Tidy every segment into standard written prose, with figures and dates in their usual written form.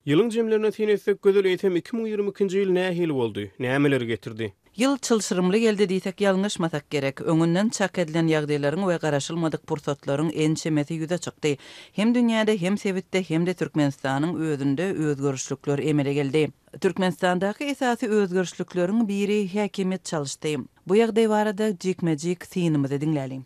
Ýylyň jemlerine syn etsek, Gözel, eýsem, 2022-nji ýyl nähili boldy? Nämeleri getirdi? Ýyl çylşyrymly geldi diýsek ýalňyşmasak gerek. Öňünden çak edilen ýagdaýlaryň we garaşylmadyk pursatlaryň ençemesi ýüze çykdy. Hem dünýäde, hem sebitde, hem-de Türkmenistanyň özünde özgerişlikler emele geldi. Türkmenistandaky esasy özgerişlikleriň biri häkimiýet çalyşdy. Bu ýagdaý barada jikme-jik synymyzy diňläliň.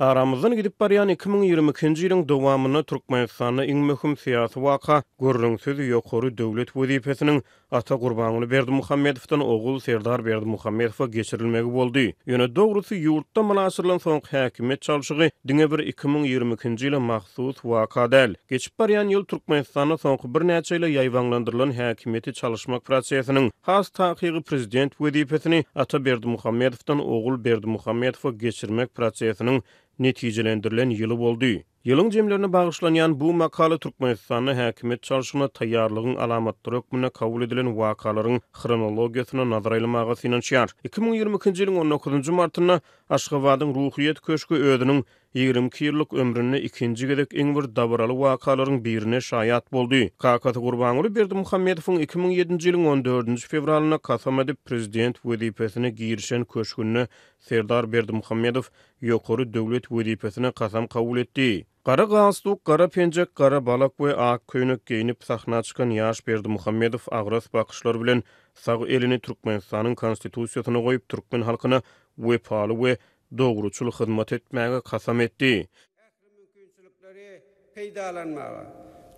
Aramyzdan gidip barýan 2022-nji ýylyň dowamynda Türkmenistanda iň möhüm syýasy waka, gürrüňsiz, ýokary döwlet wezipesiniň ata Gurbanguly Berdimuhamedowdan ogul Serdar Berdimuhamedowa geçirilmegi boldy. Ýöne, dogrusy, ýurtda amala aşyrylan soňky häkimiýet çalşygy diňe bir 2022-nji ýyla mahsus waka däl. Geçip barýan ýyl Türkmenistanda soňky birnäçe ýyla ýaýbaňlandyrylan häkimiýeti çalyşmak prosesiniň, has takygy prezident wezipesini ata Berdimuhamedowdan ogul Berdimuhamedowa geçirmek prosesiniň netijelendirilen ýyly boldy. Ýylyň jemlerine bagyşlanýan bu makala Türkmenistanda häkimiýet çalşygyna taýýarlygyň alamatlary hökmünde kabul edilen wakalaryň hronologiýasyna nazar aýlamaga synanyşýar. 2022-nji ýylyň on dokuzynjy martynda Aşgabadyň Ruhyýet köşgi özüniň 22 ýyllyk ömründe ikinji gezek iň bir dabaraly wakalaryň birine şaýat boldy. Kakasy Gurbanguly Berdimuhamedowyň 2007-nji ýylyň on dördünji fewralynda kasam edip, prezident wezipesine girişen köşgünde Serdar Berdimuhamedow ýokary döwlet wezipesine kasam kabul etdi. Gara galstuk, gara penjek, gara balak we ak köýnek geýnip sahna çykan ýaş Berdimuhamedow agras bakyşlar bilen sag elini Türkmenistanyň Konstitusiýasyna goýup, türkmen halkyna wepaly we dogruçyl hyzmat etmäge kasam etdi. Ähli mümkinçilikleri peýdalanmaga,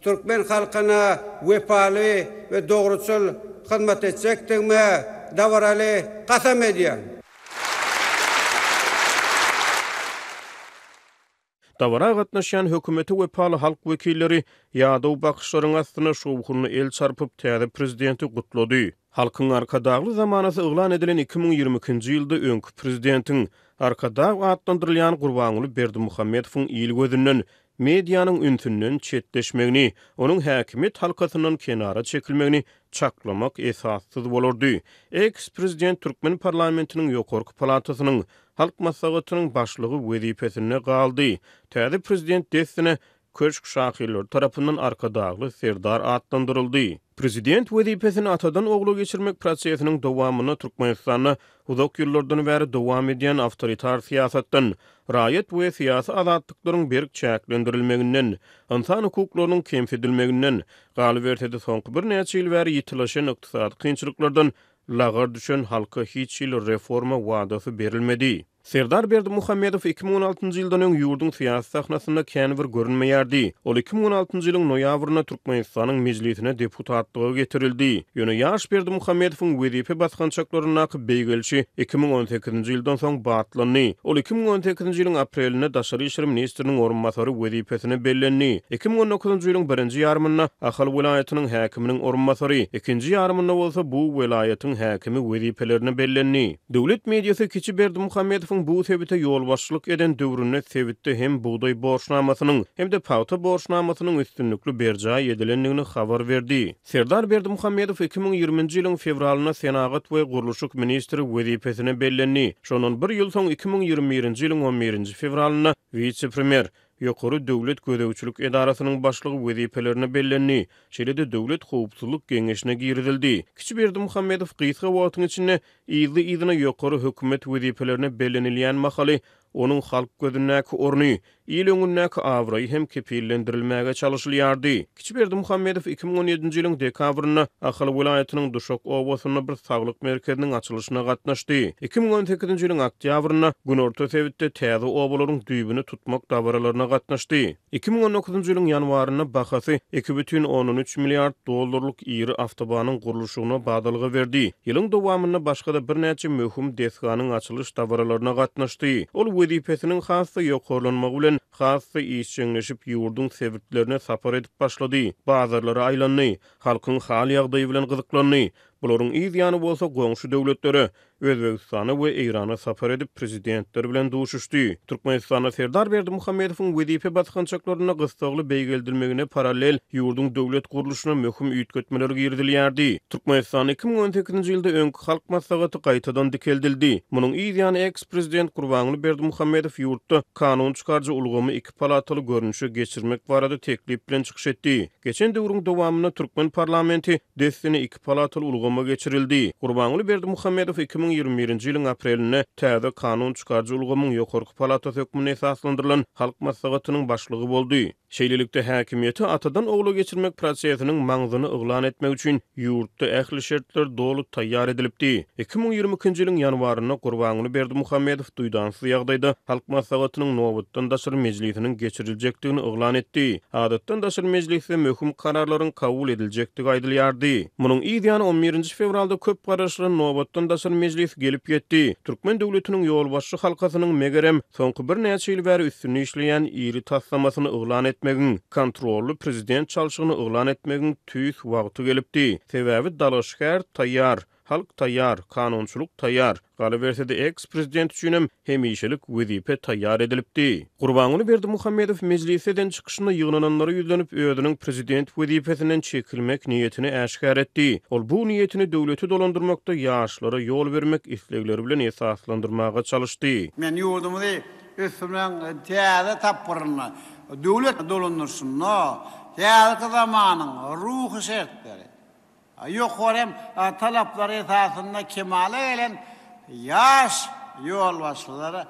türkmen halkyna wepaly we dogruçyl hyzmat etjekdigime dabaraly kasam edýän. Dabara gatnaşýan hökümete wepaly halk wekilleri ýadaw bakyşlaryň astynda şowhunly el çarpyp, täze prezidenti gutlady. Halkyň Arkadagly zamanasy yglan edilen 2022-nji ýylda öňki prezidentiň, Arkadag atlandyrylýan Gurbanguly Berdimuhamedowyň il gözünden, medianyň ünsünden çetleşmegini, onuň häkimiýet halkasyndan kenara çekilmegini çaklamak esassyz bolardy. Eks-prezident türkmen parlamentiniň ýokarky palatasynyň, Halk Maslahatynyň başlygy wezipesinde galdy. Täze prezident dessine köşk şahyrlary tarapyndan Arkadagly Serdar atlandyryldy. Prezident wezipesini atadan ogla geçirmek prosesiniň dowamynda Türkmenistanda uzak ýyllardan bäri dowam edýän awtoritar syýasatdan, raýat we syýasy azatlyklaryň berk çäklendirilmeginden, ynsan hukuklarynyň kemsidilmeginden, galyberse-de soňky birnäçe ýyl bäri ýitileşen ykdysady kynçylyklardan Lagar düşen halka hiç hili reforma wadasy berilmedi. Serdar Berdimuhamedow 2016-njy ýyldan öň ýurduň syýasy sahnasynda kän bir görünmeýärdi. Ol 2016-njy ýylyň noýabrynda Türkmenistanyň Mejlisine deputatlyga getirildi. Ýöne ýaş Berdimuhamedowyň wezipe basgançaklaryndaky beýgelişi 2018-nji ýyldan soň batlandy. Ol 2018-nji ýylyň aprelinde daşary işler ministriniň orunbasary wezipesine bellendi. 2019-njy ýylyň birinji ýarymynda Ahal welaýatynyň häkiminiň orunbasary, ikinji ýarymynda bolsa bu welaýatyň häkimi wezipelerine bellendi. Döwlet mediasy kiçi Berdimuhamedowyň bu sebite ýolbaşçylyk eden döwründe sebitde hem bugdaý borçnamasynyň, hem-de pagta borçnamasynyň üstünlikli berjaý edilendigini habar berdi. Serdar Berdimuhamedow 2020-nji ýylyň fewralynda senagat we gurluşyk ministri wezipesine bellendi. Şondan bir ýyl soň 2021-nji ýylyň on birinji fewralynda wise-premýer, Ýokary döwlet gözegçilik edarasynyň başlygy wezipelerine bellendi, şeýle-de Döwlet howpsuzlyk geňeşine girizildi. Kiçi Berdimuhamedow gysga wagtyň içinde yzly-yzyna ýokary hökümet wezipelerine bellenilýän mahaly onuň halk gözündäki orny, il öňündäki abraýy hem kepillendirilmäge çalyşylýardy. Kiçi Berdimuhamedow 2017-nji ýylyň dekabrynda Ahal welaýatynyň Duşak obasynda bir saglyk merkeziniň açylyşyna gatnaşdy. 2018-nji ýylyň oktýabrynda günorta sebitde täze obalaryň düýbüni tutmak dabaralaryna gatnaşdy. 2019-njy ýylyň ýanwarynda bahasy 2,3 milliard dollarlyk iri awtobanyň gurluşygyna badalga berdi. Ýylyň dowamynda başga-da birnäçe möhüm desganyň açylyş dabaralaryna gatnaşdy. Ol wezipesiniň has-da ýokarlanmagy bilen has-da işjeňleşip, ýurduň sebitlerine sapar edip başlady, bazarlara aýlandy, halkyň hal-ýagdaýy bilen gyzyklandy. Bularyň yz ýany bolsa goňşy döwletlere, Özbegistana we Eýrana sapar edip, prezidentler bilen duşuşdy. Türkmenistanda Serdar Berdimuhamedowyň wezipe basgançaklarynda gyssagly beýgeldilmegine parallel ýurduň döwlet gurluşyna möhüm üýtgetmeler girizilýärdi. Türkmenistanda 2018-nji ýylda öňki Halk Maslahaty gaýtadan dikeldildi. Munuň yz ýany eks-prezident Gurbanguly Berdimuhamedow ýurtda kanun çykaryjy ulgamy iki palataly görnüşe geçirmek barada teklip bilen çykyş etdi. Geçen döwrüň dowamynda türkmen parlamenti dessine iki palataly ulgama geçirildi. Gurbanguly Berdimuhamedow 2021-nji ýylyň aprelinde täze kanun çykaryjy ulgamyň ýokarky palatasy hökmünde esaslandyrylan Halk Maslahatynyň başlygy boldy. Şeýlelikde, häkimiýeti atadan ogla geçirmek prosesiniň maňzyny yglan etmek üçin ýurtda ähli şertler doly taýýar edilipdi. 2022-nji ýylyň ýanwarynda Gurbanguly Berdimuhamedow duýdansyz ýagdaýda Halk Maslahatynyň nobatdan daşary mejlisiniň geçiriljekdigini yglan etdi. Adatdan daşary mejlisde möhüm kararlaryň kabul ediljekdigi aýdylýardy. Munuň yz ýany on birinji fewralda köp garaşylan nobatdan daşary mejlis gelip ýetdi. Türkmen döwletiniň ýolbaşçy halkasynyň, megerem, soňky birnäçe ýyl bäri üstünde işleýän iri taslamasyny yglan etmegiň, kontrolly prezident çalşygyny yglan etmegiň tüýs wagty gelipdi. Sebäbi dalaşgär taýýar, halk taýýar, kanunçylyk taýýar, galyberse-de eks-prezident üçinem hemişelik wezipe taýýar edilipdi. Gurbanguly Berdimuhamedow mejlisde eden çykyşynda ýygnananlara ýüzlenip, özüniň prezident wezipesinden çekilmek niýetini äşgär etdi. Ol bu niýetini döwleti dolandyrmakda ýaşlara ýol bermek islegleri bilen esaslandyrmaga çalyşdy. Men ýurdumyzy ösdürmegiň täze tapgyrynda, döwlet dolandyryşynda häzirki zamanyň ruhy şertleri, Ýokary hem talaplar esasynda kemala gelen ýaş ýolbaşçylara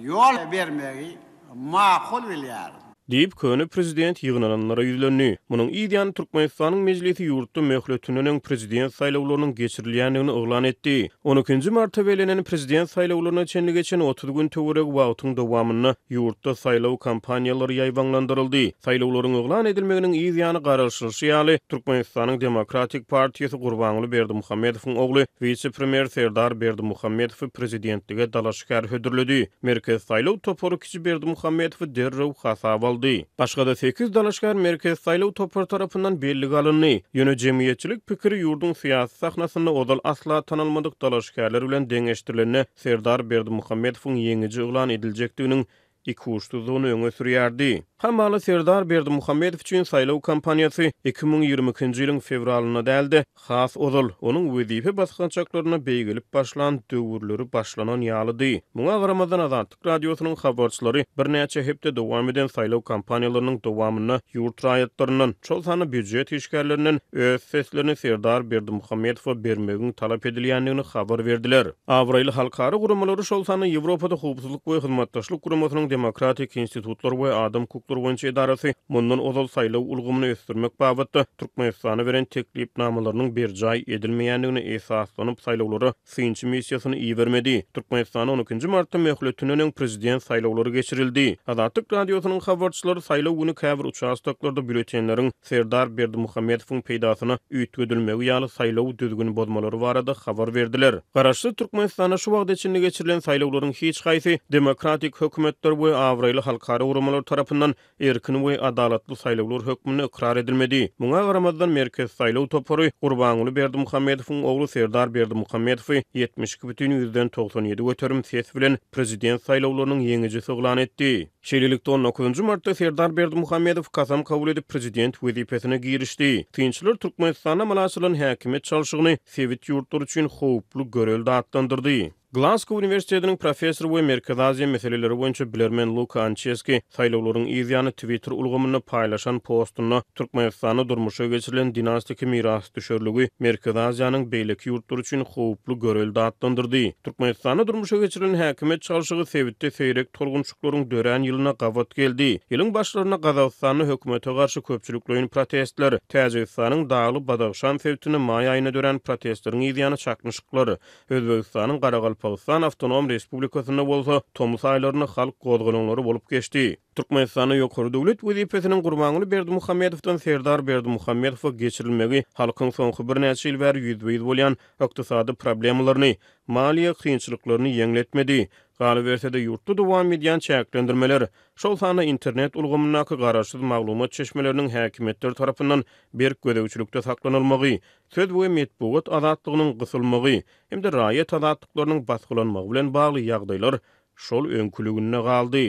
ýol bermegi makul bilýärin. Diýip, köne prezident ýygnananlara ýüzlendi. Munuň yz ýany Türkmenistanyň Mejlisi ýurtda möhletinden öň prezident saýlawlarynyň geçirilýändigini yglan etdi. On ikinji marta bellenen prezident saýlawlaryna çenli geçen 30 gün töweregi wagtyň dowamynda ýurtda saýlaw kampaniýalary ýaýbaňlandyryldy. Saýlawlaryň yglan edilmeginiň yz ýany garaşylyşy ýaly, Türkmenistanyň Demokratik partiýasy Gurbanguly Berdimuhamedowyň ogly, wise-premýer Serdar Berdimuhamedowy prezidentlige dalaşgär hödürledi. Merkezi saýlaw topary kiçi Berdimuhamedowy derrew hasaba aldy. Başga-da sekiz dalaşgär Merkezi saýlaw topary tarapyndan bellige alyndy. Ýöne jemgyýetçilik pikiri ýurduň syýasy sahnasynda ozal asla tanalmadyk dalaşgärler bilen deňeşdirilende Serdar Berdimuhamedowyň ýeňiji yglan ediljekdiginiň ikuçsuzdygyny öňe sürýärdi. Hamala Serdar Berdimuhamedow üçin saýlaw kampaniýasy 2022-nji ýylyň fewralynda däl-de, has ozal, onuň wezipe basgançaklarynda beýgelip başlan döwürleri başlanan ýalydy. Muňa garamazdan, Azatlyk Radiosynyň habarçylary birnäçe hepde dowam eden saýlaw kampaniýalarynyň dowamynda ýurt raýatlaryndan, şol sanda býujet işgärlerinden öz seslerini Serdar Berdimuhamedowa bermegiň talap edilýändigini habar berdiler. Abraýly halkara guramalary, şol sanda Ýewropada Howpsuzlyk we Hyzmatdaşlyk Guramasynyň Demokratik institutlar we adam hukuklary boýunça edarasy mundan ozal saýlaw ulgamyny ösdürmek babatda Türkmenistana beren teklipnamalarynyň berjaý edilmeýändigine esaslanyp saýlawlara synçy missiýasyny ibermedi. Türkmenistanda on ikinji martda möhletinden öň prezident saýlawlary geçirildi. Azatlyk Radiosynyň habarçylary saýlaw güni käbir uçastoklarda býulletenleriň Serdar Berdimuhamedowyň peýdasyna üýtgedilmegi ýaly saýlaw düzgün bozmalary barada habar berdiler. Garaşsyz Türkmenistanda şu wagta çenli geçirilen saýlawlaryň hiç haýsy demokratik hökümetler we abraýly halkara guramalar tarapyndan erkin we adalatly saýlawlar hökmünde ykrar edilmedi. Muňa garamazdan Merkezi saýlaw topary Gurbanguly Berdimuhamedowyň ogly Serdar Berdimuhamedowy 72,97% ses bilen prezident saýlawlarynyň ýeňijisi yglan etdi. Şeýlelikde, on dokuzynjy martda Serdar Berdimuhamedow kasam kabul edip, prezident wezipesine girişdi. Synçylar Türkmenistanda amala aşyrylan häkimiýet çalşygyny sebit ýurtlary üçin howply görelde atlandyrdy. Glasgow uniwersitetiniň professory we Merkezi Aziýa meseleleri boýunça bilermen Luka Ançeski saýlawlaryň yz ýany Twitter ulgamynda paýlaşan postunda Türkmenistanda durmuşa geçirilen dinastiki mirasdüşerligi Merkezi Aziýanyň beýleki ýurtlary üçin howply görelde atlandyrdy. Türkmenistanda durmuşa geçirilen häkimiýet çalşygy sebitde seýrek tolgunşyklaryň dörän ýylyna gabat geldi. Ýylyň başlarynda Gazagystanda hökümete garşy köpçülikleýin protestler, Täjigistanyň Dagly Badahşan sebitinde maý aýynda dörän protestleriň yzýany çaknyşyklar, Özbegistanyň Garagalpagystan awtonom respublikasynda bolsa tomus aýlarynda halk gozgalaňlary bolup geçdi. Türkmenistanda ýokary döwlet wezipesiniň Gurbanguly Berdimuhamedowdan Serdar Berdimuhamedowa geçirilmegi halkyň soňky birnäçe ýyl bäri ýüzbe-ýüz bolýan ykdysady problemalaryny, maliýe kynçylyklaryny ýeňletmedi. Galyberse-de, ýurtda dowam edýän çäklendirmeler, şol sanda internet ulgamyndaky garaşsyz maglumat çeşmeleriniň häkimiýetler tarapyndan berk gözegçilikde saklanylmagy, söz we metbugat azatlygynyň gysylmagy hem-de raýat azatlyklarynyň basgylanmagy bilen bagly ýagdaýlar şol öňküliginde galdy.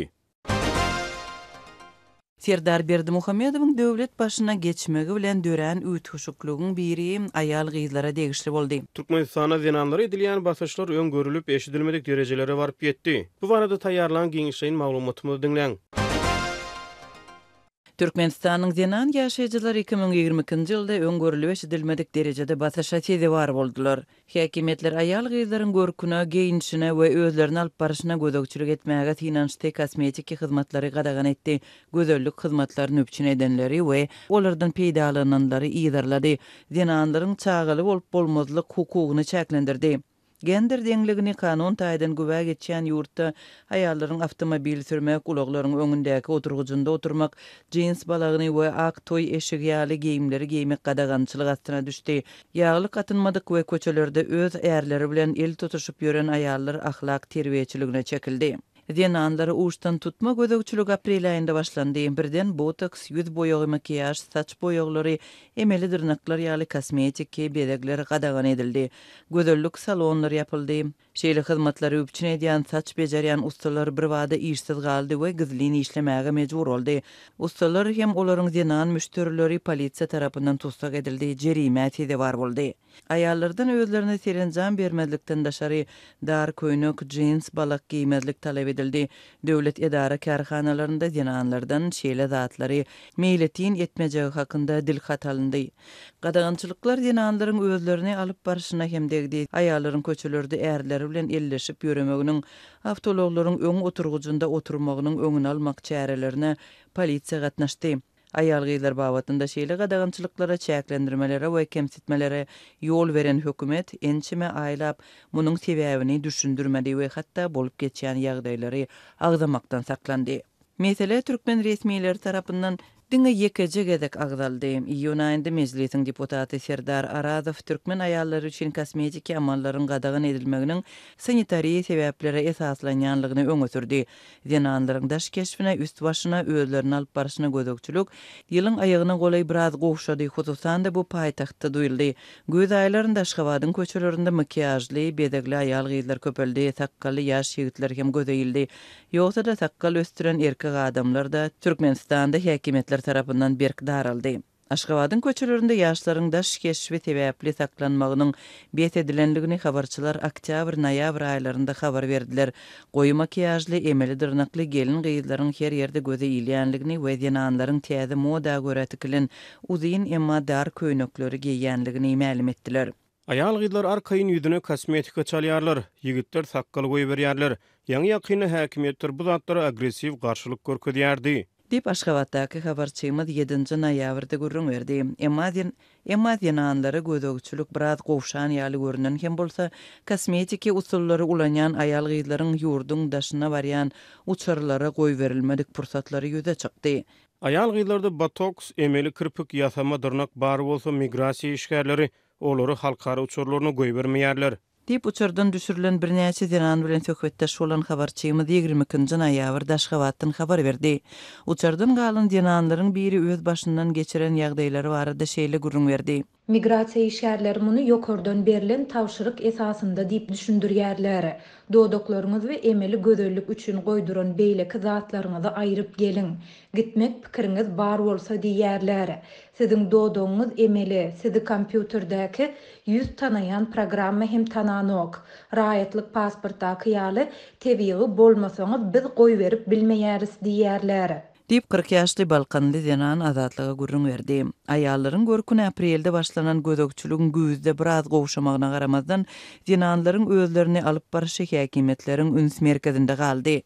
Serdar Berdimuhamedowyň döwlet başyna geçmegi bilen dörän üýtgeşikligiň biri aýal-gyzlara degişli boldy. Türkmenistanda zenanlara edilýän basyşlar öň görülip-eşidilmedik derejelere baryp ýetdi. Bu barada taýýarlan giňişleýin maglumatymyzy diňläň. Türkmenistanyň zenan ýaşaýjylary 2022-nji ýylda öň görülip-eşidilmedik derejede basyşa sezewar boldular. Häkimiýetler aýal-gyzlaryň görküne, geýnişine we özlerini alyp baryşyna gözegçilik etmäge synanyşdy, kosmetiki hyzmatlary gadagan etdi, gözellik hyzmatlaryny üpjün edenleri we olardan peýdalananlary yzarlady, zenanlaryň çagaly bolup-bolmazlyk hukugyny çäklendirdi. Gender deňligini kanun taýdan güwä geçýän ýurtda aýallaryň awtomobil sürmek, ulaglaryň öňündäki oturgyjynda oturmak, jins balagyny we ak toý eşigi ýaly geýimleri geýmek gadagançylyk astyna düşdi. Ýaglyk atynmadyk we köçelerde öz ärleri bilen el tutuşyp ýören aýallar ahlak terbiýeçiligine çekildi. Zenanlara uçdan tutma gözegçilik aprel aýynda başlandy. Birden botoks, ýüz boýagy, makiýaž, saç boýaglary, emeli dyrnaklar ýaly kosmetiki bezegler gadagan edildi. Gözellik salonlary ýapyldy. Şeýle hyzmatlary üpjün edýän saç bejerýän ussalar birbada işsiz galdy we gizlin işlemäge mejbur boldy. Ussalar hem olaryň zenan müşderileri polisiýa tarapyndan tussag edildi, jerimä sezewar boldy. Aýallardan özlerine serenjam bermezlikden daşary, dar köýnek, jins, balak geýmezlik talap edildi. Döwlet edara-kärhanalarynda zenanlardan şeýle zatlary meýletin etmejegi hakynda dilhat alyndy. Gadagançylyklar zenanlaryň özlerini alyp barşyna hem degdi. Aýallaryň köçelerde ärleri bilen elleşip ýöremeginiň, awtoulaglaryň öň oturgyjynda oturmagynyň öňüni almak çärelerine polisiýa gatnaşdy. Aýal-gyzlar babatynda şeýle gadagançylyklara, çäklendirmelere we kemsitmelere ýol beren hökümet ençeme aýlap munuň sebäbini düşündirmedi we hatda bolup geçýän ýagdaýlary agzamakdan saklandy. Mesele türkmen resmileri tarapyndan diňe ýekeje gezek agzaldy. Iýun aýynda Mejlisiň deputaty Serdar Arazow türkmen aýallary üçin kosmetiki amallaryň gadagan edilmeginiň sanitariýa sebäplere esaslanýanlygyny öňe sürdi. Zenanlaryň daş keşbine, üst-başyna, özlerini alyp barşyna gözegçilik ýylyň aýagyna golaý biraz gowşady, hususan-da bu paýtagtda duýuldy. Güýz aýlarynda Aşgabadyň köçelerinde makiýažly, bezegli aýal-gyzlar köpeldi, sakgally ýaş ýigitler hem göze ildi. Ýogsa-da sakgal ösdüren erkek adamlar-da Türkmenistanda häkimiýetler tarapyndan berk daraldy. Aşgabadyň köçelerinde ýaşlaryň daş keşbi sebäpli saklanmagynyň bes edilendigini habarçylar oktýabr-noýabr aýlarynda habar berdiler. Goýy makiýažly, emeli dyrnakly gelin-gyzlaryň her ýerde göze ilýänligini we zenanlaryň täze moda görä tikilen uzyn, emma dar köýnekleri geýýänligini mälim etdiler. Aýal-gyzlar arkaýyn ýüzüne kosmetika çalýarlar, ýigitler sakgal goýberýärler. Ýaňy-ýakynda häkimiýetler bu zatlara agressiw garşylyk görkezýärdi. Diýip, Aşgabatdaky habarçymyz ýedinji noýabrda gürrüň berdi. Emma Emma zenanlara gözegçilik biraz gowşan ýaly görünen hem bolsa, kosmetiki usullary ulanýan aýal-gyzlaryň ýurduň daşyna barýan uçarlara goýberilmedik pursatlary ýüze çykdy. Aýal-gyzlarda botoks, emeli kirpik, ýasama dyrnak bar bolsa, migrasiýa işgärleri olary halkara uçarlaryna goýbermeýärler. Diýip, uçardan düşürilen birnäçe zenan bilen söhbetdeş bolan habarçymyz 22 nji noýabrda Aşgabatdan habar berdi. Uçardan galan zenanlaryň biri öz başyndan geçiren ýagdaýlary barada şeýle gürrüň berdi. Migrasiýa işgärleri muny ýokardan berlen tabşyryk esasynda diýip düşündirýärler. Dodaklaryňyz we emeli gözellik üçin goýduran beýleki zatlaryňyzy aýryp geliň. Gitmek pikiriňiz bar bolsa diýýärler. Siziň dodagyňyz emeli, sizi kompýuterdäki ýüz tanaýan programma hem tananok. Raýatlyk pasportdaky ýaly tebigy bolmasaňyz biz goýberip bilmeýäris diýýärler. Diýip, 40 ýaşly balkanly zenan Azatlyga gürrüň berdi. Aýallaryň görküne aprelde başlanan gözegçiligiň güýzde biraz gowşamagyna garamazdan, zenanlaryň özlerini alyp barşy häkimiýetleriň üns merkezinde galdy.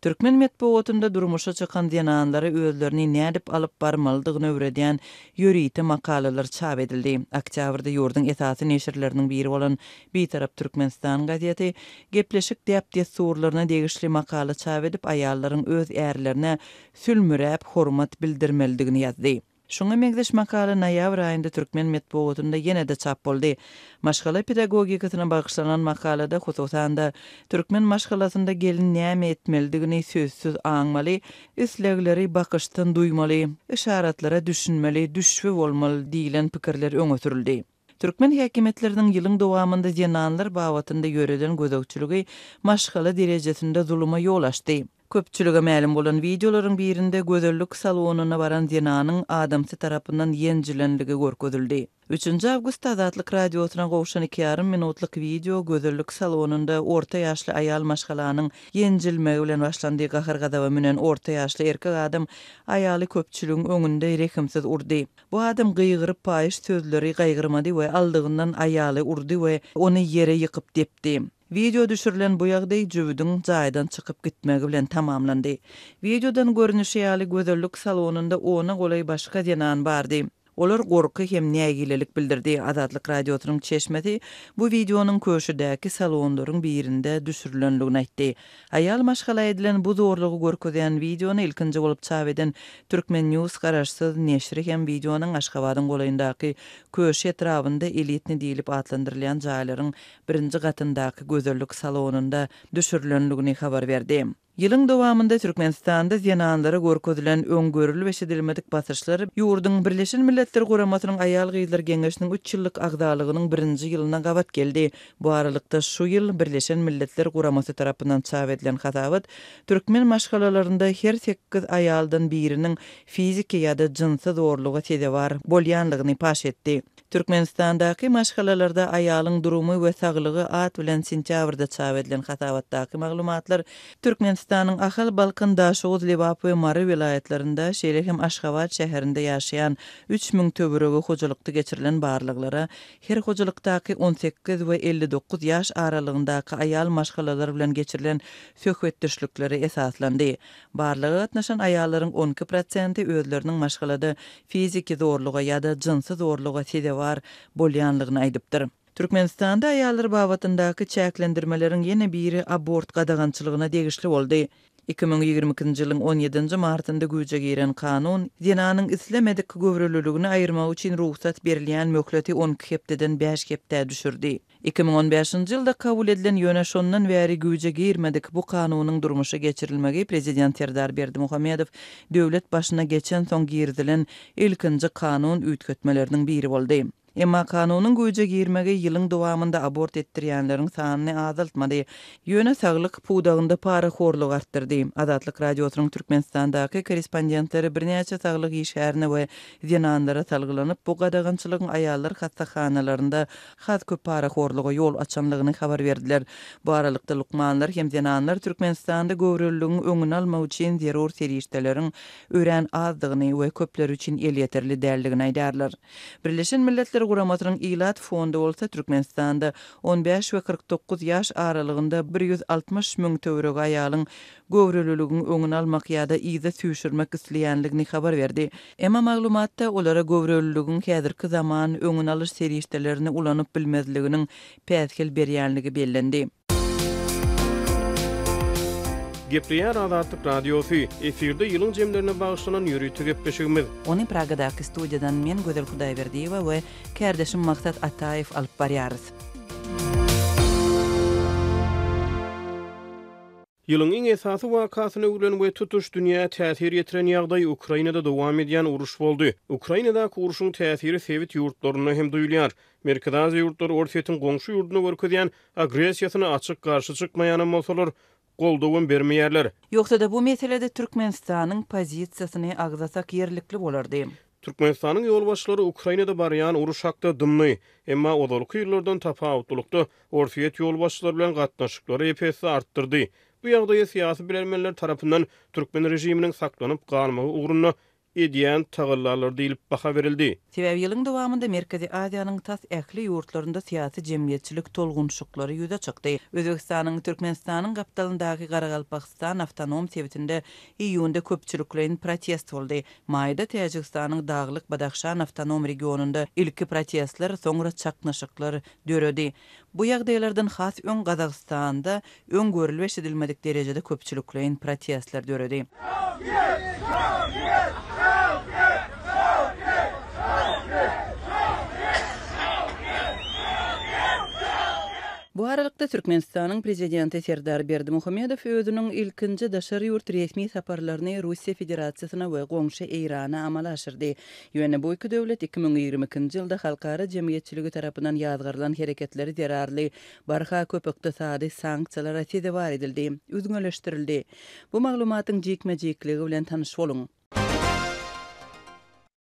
Türkmen metbugatynda durmuşa çykan zenanlara özlerini nädip alyp barmalydygyny öwredýän ýörite makalalar çap edildi. Oktýabrda ýurduň esasy neşirleriniň biri bolan Bitarap Türkmenistan gazeti gepleşik däp-dessurlaryna degişli makala çap edip, aýallaryň öz ärlerine sülmüräp hormat bildirmelidigini ýazdy. Şuňa meňzeş makala noýabr aýynda türkmen metbugatynda ýene-de çap boldy. Maşgala pedagogikasyna bagyşlanan makalada, hususan-da, türkmen maşgalasynda gelin näme etmelidigini sözsüz aňmaly, islegleri bakyşdan duýmaly, yşaratlara düşünmeli, düşbi bolmaly diýlen pikirler öňe sürüldi. Türkmen häkimiýetleriniň ýylyň dowamynda zenanlar babatynda ýöreden gözegçiligi maşgala derejesinde zuluma ýol açdy. Köpçülige mälim bolan wideolaryň birinde gözellik salonyna baran zenanyň adamsy tarapyndan ýenjilenligi görkezildi. Üçünji awgustda Azatlyk Radiosyna gowşan iki ýarym minutlyk wideo gözellik salonynda orta ýaşly aýal maşgalanyň ýenjilmegi bilen başlandy. Gahar-gazaba münen orta ýaşly erkek adam aýaly köpçüligiň öňünde rehimsiz urdy. Bu adam gygyryp paýyş sözleri gaýgyrmady we aldygyndan aýaly urdy we ony ýere ýykyp depdi. Wideo düşürilen bu ýagdaý jübüdiň jaýdan çykyp gitmegi bilen tamamlandy. Wideodan görnüşi ýaly gözellik salonynda ona golaý başga zenan bardy. Olar gorky hem nägilelik bildirdi. Azatlyk Radiosynyň çeşmesi bu wideonyň Köşüdäki salonlaryň birinde düşürilendigini aýtdy. Aýal maşgala edilen bu zorlugy görkezýän wideony ilkinji bolup çap eden Turkmen News garaşsyz neşiri hem wideonyň Aşgabadyň golaýyndaky Köşi etrabynda Elitnyý diýlip atlandyrylýan jaýlaryň birinji gatyndaky gözellik salonynda düşürilendigini habar berdi. Ýylyň dowamynda Türkmenistanda zenanlara görkezilen öň görülip-eşidilmedik basyşlar ýurduň Birleşen Milletler Guramasynyň Aýal-gyzlar geňeşiniň üç ýyllyk agzalygynyň birinji ýylyna gabat geldi. Bu aralykda, şu ýyl Birleşen Milletler Guramasy tarapyndan çap edilen hasabat türkmen maşgalalarynda her sekiz aýaldan biriniň fiziki ýa-da jynsy zorluga sezewar bolýanlygyny paş etdi. Türkmenistandaky maşgalalarda aýalyň durumy we saglygy at bilen sentýabrda çap edilen hasabatdaky maglumatlar Türkmenistanyň Ahal, Balkan, Daşoguz, Lebap we Mary welaýatlarynda, şeýle hem Aşgabat şäherinde ýaşaýan 3000 töweregi hojalykda geçirilen barlaglara, her hojalykdaky 18 we 59 ýaş aralygyndaky aýal maşgalalar bilen geçirilen söhbetdeşliklere esaslandy. Barlaga gatnaşan aýallaryň 12 prosenti özleriniň maşgalada fiziki zorluga ýa-da jynsy zorluga sezewar bolýanlygyny aýdypdyr. Türkmenistanda aýallar babatyndaky çäklendirmeleriň ýene biri abort gadagançylygyna degişli boldy. 2022-nji ýylyň on ýedinji martynda güýje giren kanun zenanyň islemedik göwreliligini aýyrmagy üçin rugsat berilýän möhleti on iki hepdeden bäş hepdä düşürdi. 2015-nji ýylda kabul edilen, ýöne şondan bäri güýje girmedik bu kanunyň durmuşa geçirilmegi prezident Serdar Berdimuhamedow döwlet başyna geçensoň girizilen ilkinji kanun üýtgetmeleriniň biri boldy. Emma kanunyň güýje girmegi ýylyň dowamynda abort etdirýänleriň sanyny azaltmady, ýöne saglyk pudagynda parahorlugy artdyrdy. Azatlyk Radiosynyň Türkmenistandaky korrespondentleri birnäçe saglyk işgärine we zenanlara salgylanyp, bu gadagançylygyň aýallar hassahanalarynda has köp parahorluga ýol açanlygyny habar berdiler. Bu aralykda, lukmanlar hem zenanlar Türkmenistanda göwreliligiň öňüni almak üçin zerur serişdeleriň örän azdygyny we köpler üçin elýeterli däldigini aýdýarlar. Birleşen Milletler Guramasynyň Ilat fondy bolsa Türkmenistanda on bäş we 49 ýaş aralygynda 160 müň töweregi aýalyň göwreliligiň öňüni almak ýa-da yza süýşürmek isleýänligini habar berdi. Emma maglumatda olara göwreliligiň häzirki zaman öňüni alyş serişdelerini ulanyp bilmezliginiň päsgel berýänligi bellendi. Gepleýär Azatlyk Radiosy, efirde ýylyň jemlerine bagyşlanan ýörite gepleşigimiz. Ony Pragadaky studiýadan men Gözel Hudaýberdiýewa we kärdeşim Maksat Ataýew alyp barýarys. Ýylyň iň esasy wakasyna öwrülen we tutuş dünýä täsir ýetiren ýagdaý Ukrainada dowam edýän uruş boldy. Ukrainadaky urşuň täsiri sebit ýurtlarynda hem duýulýar. Merkezi Aziýa ýurtlary Orsýetiň goňşy ýurduna görkezýän agressiýasyna açyk garşy çykmaýanam bolsalar, goldawam bermeýärler. Ýogsa-da bu meselede Türkmenistanyň pozisiýasyny agzasak ýerlikli bolardy. Türkmenistanyň ýolbaşçylary Ukrainada barýan uruş hakda dymdy. Emma ozalky ýyllardan tapawutlylykda, Orsýet ýolbaşçylary bilen gatnaşyklary ep-esli artdyrdy. Bu ýagdaýa syýasy bilermenler tarapyndan türkmen režiminiň saklanyp galmagy ugrunda edýän tagallalary diýlip baha berildi. Sebäbi ýylyň dowamynda Merkezi Aziýanyň tas ähli ýurtlarynda syýasy-jemgyýetçilik tolgunyşyklary ýüze çykdy. Özbegistanyň Türkmenistanyň gapdalyndaky Garagalpagystan awtonom sebitinde iýunda köpçülikleýin protest boldy. Maýda Täjigistanyň Daglyk Badahşan awtonom regionynda ilki protestler, soňra çaknyşyklar döredi. Bu ýagdaýlardan has öň Gazagystanda öň görülip-eşidilmedik derejede köpçülikleýin protestler döredi. Şunlukda, Türkmenistanyň Prezidenti Serdar Berdimuhamedow özüniň ilkinji daşary ýurt resmi saparlaryny Russiýa Federasiýasyna we goňşy Eýrana amala aşyrdy. Ýöne bu iki döwlet 2022-nji ýylda halkara jemgyýetçiligi tarapyndan ýazgarylan hereketleri zerarly barha köp ykdysady sanksiýalara sezewar edildi, üzňeleşdirildi. Bu maglumatyň jikme-jikligi bilen tanyş boluň.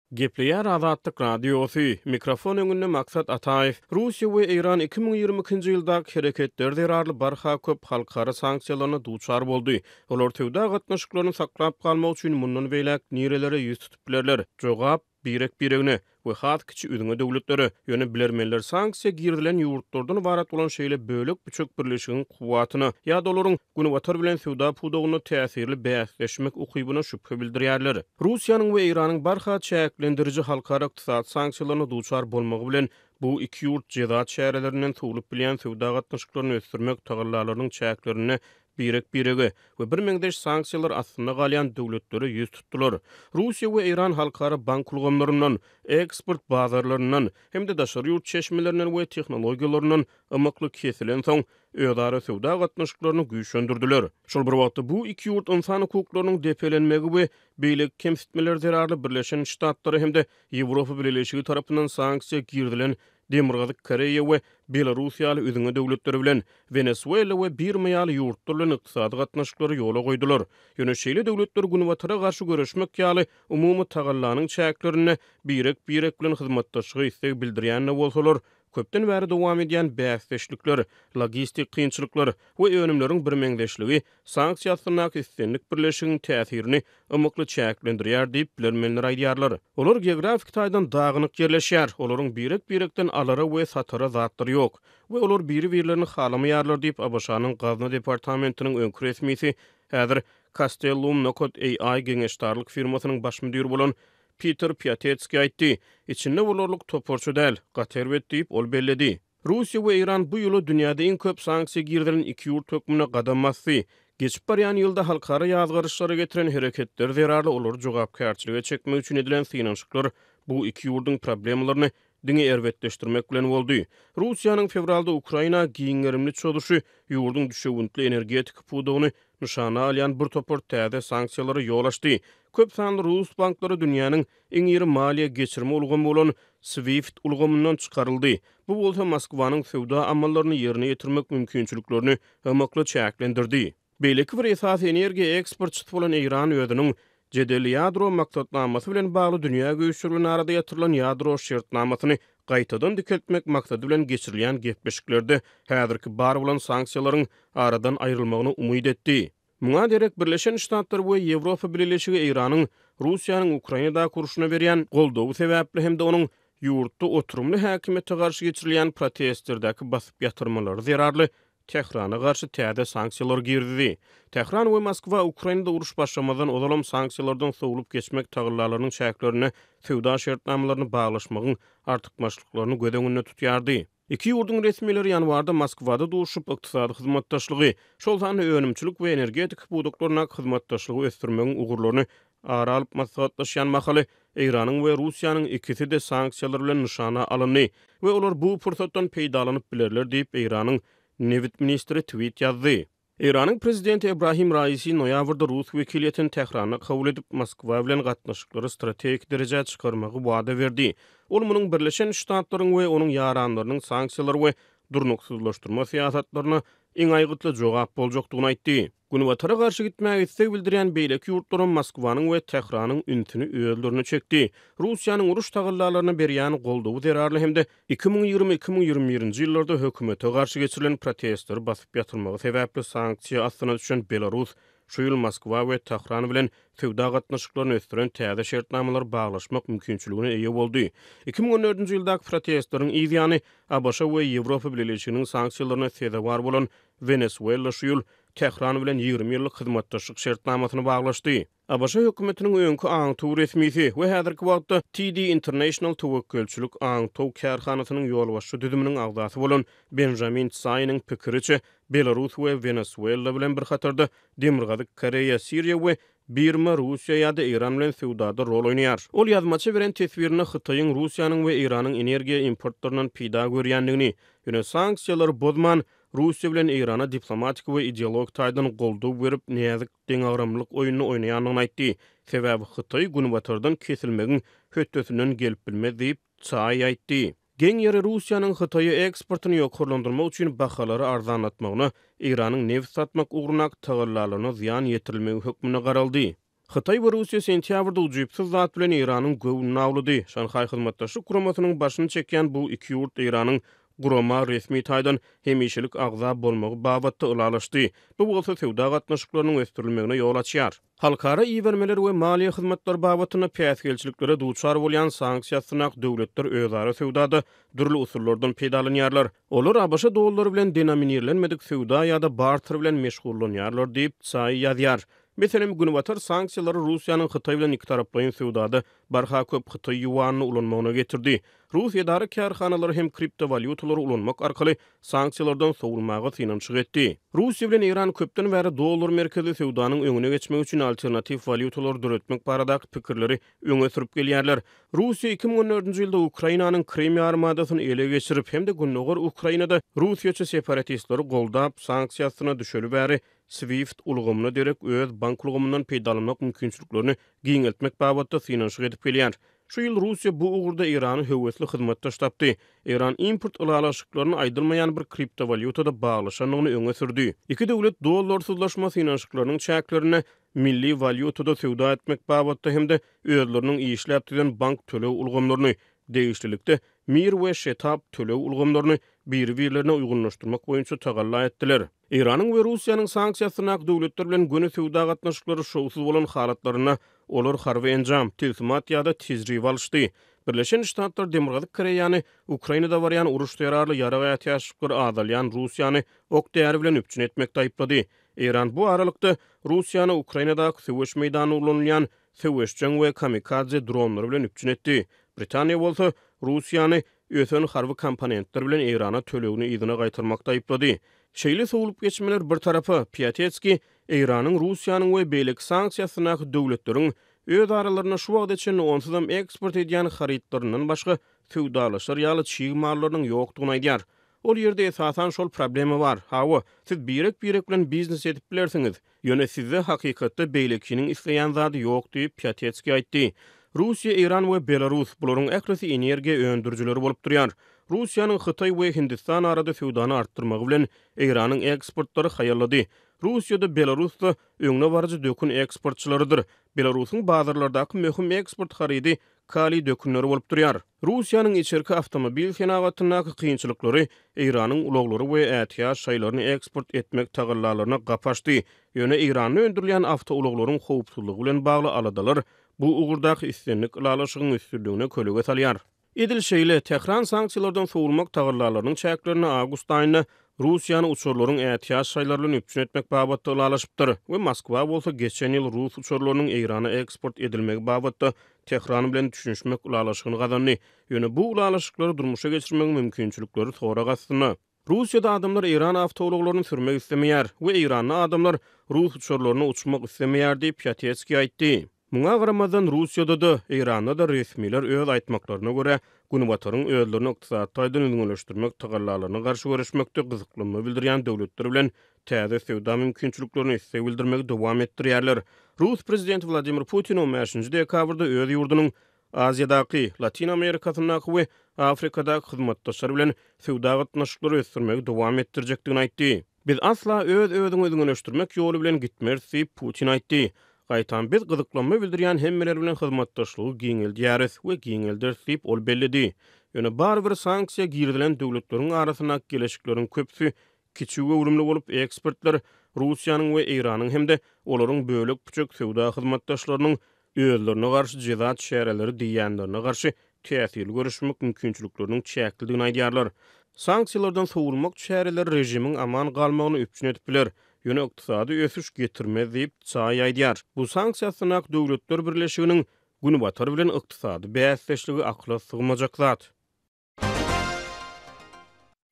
Gepleýär Azatlyk Radiosy, mikrofon öňünde Maksat Ataýew. Russiýa we Eýran 2022-nji ýyldaky hereketleri zerarly barha köp halkara sanksiýalaryna duçar boldy. Olar söwda gatnaşyklaryny saklap galmak üçin mundan beýläk nirelere ýüz tutup bilerler? Jogap, birek-biregine we has kiçi üzňe döwletlere. Ýöne bilermenler sanksiýa girizilen ýurtlardan ybarat bolan şeýle bölek-büçek birleşigiň kuwwatyna ýa-da olaryň Günbatar bilen söwda pudagynda täsirli bäsleşmek ukybyna şübhe bildirýärler. Russiýanyň we Eýranyň barha çäklendiriji halkara ykdysady sanksiýalaryna duçar bolmagy bilen, bu iki ýurt jeza çärelerinden sowlup bilýän söwda gatnaşyklaryny ösdürmek tagallalarynyň çäklerinde birek-birege we birmeňzeş sanksiýalar astynda galýan döwletlere ýüz tutdular. Russiýa we Eýran halkara bank ulgamlaryndan, eksport bazarlaryndan hem-de daşary ýurt çeşmelerinden we tehnologiýalaryndan ymykly kesilensoň, özara söwda gatnaşyklaryny güýçlendirdiler. Şol bir wagtda, bu iki ýurt ynsan hukuklarynyň depelenmegi we beýleki kemsitmeler zerarly Birleşen Ştatlary hem-de Ýewropa Bileleşigi tarapyndan sanksiýa girizilen Demirgazyk Koreýa we Belarus ýaly üzňe döwletleri bilen, Wenesuela we Birma ýaly ýurtlar bilen ykdysady gatnaşyklary ýola goýdular. Ýöne şeýle döwletler Günbatara garşy göreşmek ýaly umumy tagallanyň çäklerinde birek-birek bilen hyzmatdaşlyga isleg bildirýän-de bolsalar, köpden bäri dowam edýän bäsdeşlikler, logistik kynçylyklar we önümleriň birmeňzeşligi sanksiýa astyndaky islendik birleşigiň täsirini ymykly çäklendirýär diýip, bilermenler aýdýarlar. Olar geografik taýdan dagynyk ýerleşýär, olaryň birek-birekden alara we satara zatlary ýok we olar biri-birlerini halamaýarlar diýip, ABŞ-nyň Gazna departamentiniň öňki resmisi, häzir Castellum nokat AI geňeşdarlyk firmasynyň baş müdiri bolan Peter Piatetskiý aýtdy. Içinde bolarlyk toparça däl, gaty erbet diýip, ol belledi. Russiýa we Eýran bu ýyla dünýäde iň köp sanksiýa girizilen iki ýurt hökmünde gadam basdy. Geçip barýan ýylda halkara ýazgaryşlara getiren hereketleri zerarly olary jogapkärçilige çekmek üçin edilen synanyşyklar bu iki ýurduň problemalaryny diňe erbetleşdirmek bilen boldy. Russiýanyň fewralda Ukraina giň gerimli çozuşy ýurduň düşewüntli energetika pudagyny nyşana alýan bir topar täze sanksiýalara ýol açdy. Köp sanly rus banklary dünýäniň iň iri maliýe geçirme ulgamy bolan SWIFT ulgamyndan çykaryldy. Bu bolsa Moskwanyň söwda amallaryny ýerine ýetirmek mümkinçiliklerini ymykly çäklendirdi. Beýleki bir esasy energiýa eksportçysy bolan Eýran özüniň jedelli ýadro maksatnamasy bilen bagly dünýä güýçleri bilen arada ýatyrylan ýadro şertnamasyny gaýtadan dikeltmek maksady bilen geçirilýän gepleşiklerde häzirki bar bolan sanksiýalaryň aradan aýrylmagyna umyt etdi. Muňa derek Birleşen Ştatlar we Ýewropa Bileleşigi Eýranyň Russiýanyň Ukrainadaky urşuna berýän goldawy sebäpli hem-de onuň ýurtda oturymly häkimiýete garşy geçirilýän protestlerdäki basyp ýatyrmalary zerarly Tährana garşy täze sanksiýalary girizdi. Tähran we Moskwa Ukrainada uruş başlamazdan ozalam sanksiýalardan sowlup geçmek tagallalarynyň çäklerinde söwda şertnamalaryny baglaşmagyň artykmaçlyklaryny göz öňünde tutýardy. Iki ýurduň resmileri ýanwarda Moskwada duşup, ykdysady hyzmatdaşlygy, şol sanda önümçilik we energetika pudaklaryndaky hyzmatdaşlygy ösdürmegiň ugurlaryny ara alyp maslahatlaşýan mahaly, Eýranyň we Russiýanyň ikisi-de sanksiýalar bilen nyşana alyndy we olar bu pursatdan peýdalanyp bilerler diýip, Eýranyň nebit ministri tweet ýazdy. Eýranyň prezidenti Ebrahim Raisi noýabrda rus wekiliýetini Tähranda kabul edip, Moskwa bilen gatnaşyklary strategik derejä çykarmagy wada berdi. Ol munuň Birleşen Ştatlaryň we onuň ýaranlarynyň sanksiýalar we durnuksyzlaşdyrma syýasatlaryna iň aýgytly jogap boljakdygyny aýtdy. Günbatara garşy gitmäge isleg bildirýän beýleki ýurtlaram Moskwanyň we Tähranyň ünsüni özlerine çekdi. Russiýanyň uruş tagallalaryna berýän goldawy zerarly hem-de 2020, 2021-nji ýyllarda hökümete garşy geçirilen protestleri basyp ýatyrmagy sebäpli sanksiýa astyna düşen Belarus şu ýyl Moskwa we Tähran bilen söwda gatnaşyklaryny ösdüren täze şertnamalary baglaşmak mümkinçiligine eýe boldy. 2014-nji ýyldaky protestleriň yz ýany ABŞ we Ýewropa Bileleşiginiň sanksiýalaryna sezewar bolan Wenesuela şu ýyl Tähran bilen 20 ýyllyk hyzmatdaşlyk şertnamasyny baglaşdy. ABŞ hökümetiniň öňki aňtaw resmisi we häzirki wagtda TD International töwekgelçilik aňtaw kärhanasynyň ýolbaşçy düzüminiň agzasy bolan Benjamin Tsaýnyň pikiriçe, Belarus we Wenesuela bilen bir hatarda Demirgazyk Koreýa, Siriýa we Birma Russiýa ýa-da Eýran bilen söwdada rol oýnaýar. Ol ýazmaça beren teswirinde Hytaýyň Russiýanyň we Eýranyň energiýa importlaryndan peýda görýändigini, ýöne sanksiýalary bozman, Russiýa bilen Eýrana diplomatik we ideologik taýdan goldaw berip, näzik deňagramlylyk oýnuny oýnaýandygyny aýtdy. Sebäbi Hytaý Günbatardan kesilmegiň hötdesinden gelip bilmez diýip, Tsai aýtdy. Geň ýeri Russiýanyň Hytaýa eksportyny ýokarlandyrmak üçin bahalary arzanlatmagyna Eýranyň nebit satmak ugrundaky tagallalaryna zyýan ýetirilmegi hökmünde garaldy. Hytaý we Russiýa sentýabrda ujypsyz zat bilen Eýranyň göwnüni awlady. Şanhaý Hyzmatdaşlyk Guramasynyň başyny çekýän bu iki ýurt Eýranyň gurama resmi taýdan hemişelik agza bolmagy babatda ylalaşdy. Bu bolsa söwda gatnaşyklarynyň ösdürilmegine ýol açýar. Halkara ibermeler we maliýe hyzmatlary babatynda päsgelçiliklere duçar bolýan sanksiýa astyndaky döwletler özara söwdada dürli usullardan peýdalanýarlar. Olar ABŞ dollary bilen denominirlenmedik söwda ýa-da barter bilen meşgullanýarlar diýip, Tsai ýazýar. Meselem, Günbatar sanksiýalary Russiýanyň Hytaý bilen ikitaraplaýyn söwdada barha köp hytaý ýuanyny ulanmagyna getirdi. Rus edara-kärhanalary hem kriptowalýutalary ulanmak arkaly sanksiýalardan sowulmaga synanyşyk etdi. Russiýa bilen Eýran köpden bäri dollar merkezli söwdanyň öňüne geçmek üçin alternatiw walýutalary döretmek baradaky pikirleri öňe sürüp gelýärler. Russiýa 2014-nji ýylda Ukrainanyň Krym ýarymadasyny ele geçirip hem-de gündogar Ukrainada russiýaçy separatistleri goldap, sanksiýa astyna düşeli bäri SWIFT ulgamyna derek öz bank ulgamyndan peýdalanmak mümkinçiliklerini giňeltmek babatda synanyşyk edip gelýär. Şu ýyl Russiýa bu ugurda Eýrany höwesli hyzmatdaş tapdy. Eýran import ylalaşyklaryny aýdylmaýan bir kriptowalýutada baglaşandygyny öňe sürdi. Iki döwlet dollarsyzlaşma synanyşyklarynyň çäklerinde milli walýutada söwda etmek babatda hem-de özleriniň işläp düzen bank töleg ulgamlaryny, degişlilikde Mir we Şetap töleg ulgamlaryny biri-birlerine uýgunlaşdyrmak boýunça tagalla etdiler. Eýranyň we Russiýanyň sanksiýa astyndaky döwletler bilen göni söwda gatnaşyklary şowsuz bolan halatlarynda olar harby enjam, tilsimat ýa-da tejribe alyşdy. Birleşen Ştatlar Demirgazyk Koreýany Ukrainada barýan uruş zerarly ýarag ätiýaçlyklary azalýan Russiýany ok-däri bilen üpjün etmekde aýyplady. Eýran bu aralykda Russiýany Ukrainadaky söweş meýdanynda ulanylýan söweşjeň we kamikadze dronlary bilen üpjün etdi. Britaniýa bolsa Russiýany ösen harby komponentler bilen Eýrana tölegini yzyna gaýtarmakda aýyplady. Şeýle sowlup geçmeler bir tarapa, Piatetskiý Eýranyň, Russiýanyň we beýleki sanksiýa astyndaky döwletleriň öz aralarynda şu wagta çenli onsuzam eksport edýän harytlaryndan başga söwdalaşar ýaly çig mallarynyň ýokdugyny aýdýar. Ol ýerde esasan şol problema bar. Hawa, siz birek-birek bilen biznes edip bilersiňiz. Ýöne sizde hakykatda beýlekiniň isleýän zady ýok diýip, Piatetskiý aýtdy. Russiýa, Eýran we Belarus, bularyň ählisi energiýa öndürijileri bolup durýar. Russiýanyň Hytaý we Hindistan arada söwdany artdyrmagy bilen Eýranyň eksportlary haýallady. Russiýa-da, Belarus-da öňdebaryjy dökün eksportçylarydyr. Belarusyň bazarlardaky möhüm eksport harydy kaliý dökünleri bolup durýar. Russiýanyň içerki awtomobil senagatyndaky kynçylyklary Eýranyň ulaglary we ätiýaç şaýlaryny eksport etmek tagallalaryna gapy açdy. Ýöne Eýranda öndürilýän awtoulaglaryň howpsuzlygy bilen bagly aladalar bu ugurdaky islendik ylalaşygyň üstünligine kölege salýar. Edil şeýle, Tähran sanksiýalardan sowulmak tagallalarynyň çäklerinde awgust aýynda Russiýany uçarlaryň ätiýaç şaýlary bilen üpjün etmek babatda ylalaşypdyr we Moskwa bolsa geçen ýyl rus uçarlarynyň Eýrana eksport edilmegi babatda Tähran bilen düşünişmek ylalaşygyny gazandy. Ýöne bu ylalaşyklary durmuşa geçirmegiň mümkinçilikleri sorag astynda. Russiýada adamlar eýran awtoulaglaryny sürmek islemeýär we eýranly adamlar rus uçarlaryna uçmak islemeýär diýip, Pýatetskiý aýtdy. Muňa garamazdan, Russiýada-da, Eýranda-da resmiler öz aýtmaklaryna görä, Günbataryň özlerini ykdysady taýdan üzňeleşdirmek tagallalaryna garşy göreşmekde gyzyklanma bildirýän döwletler bilen täze söwda mümkinçiliklerine isleg bildirmegi dowam etdirýärler. Rus prezidenti Wladimir Putin on bäşinji dekabrda öz ýurdunyň Aziýadaky, Latyn Amerikasyndaky we Afrikadaky hyzmatdaşlar bilen söwda gatnaşyklary ösdürmegi dowam etdirjekdigini aýtdy. Biz asla öz-özüňi üzňeleşdirmek ýoly bilen gitmeris diýip, Putin aýtdy. Gaýtam biz gyzyklanma bildirýän hemmeler bilen hyzmatdaşlygy giňeldýäris we giňelderis diýip, ol belledi. Ýöne barybir sanksiýa girizilen döwletleriň arasyndaky geleşikleriň köpüsi kiçi göwrümli bolup, ekspertler Russiýanyň we Eýranyň hem-de olaryň bölek-büçek söwda hyzmatdaşlarynyň özlerine garşy jeza çäreleri diýýänlerine garşy täsirli göreşmek mümkinçilikleriniň çäklidigini aýdýarlar. Sanksiýalardan sowulmak çäreleri režimiň aman galmagyny üpjün edip biler, ýöne ykdysady ösüş getirmez diýip, Tsai aýdýar. Bu sanksiýa astyndaky döwletler birleşiginiň Günbatar bilen ykdysady bäsdeşligi akyla sygmajak zat.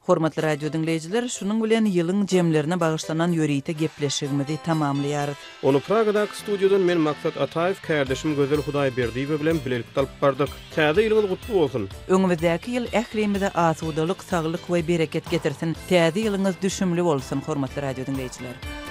Hormatly radio diňleýjiler, şunuň bilen ýylyň jemlerine bagyşlanan ýörite gepleşigimizi tamamlaýarys. Ony Pragadaky studiýadan men Maksat Ataýew, kärdeşim Gözel Hudaýberdiýewa bilen bilelikde alyp bardyk. Täze ýylyňyz gutly bolsun! Öňümizdäki ýyl ählimize asudalyk, saglyk we bereket getirsin! Täze ýylyňyz düşümli bolsun, hormatly radio diňleýjiler!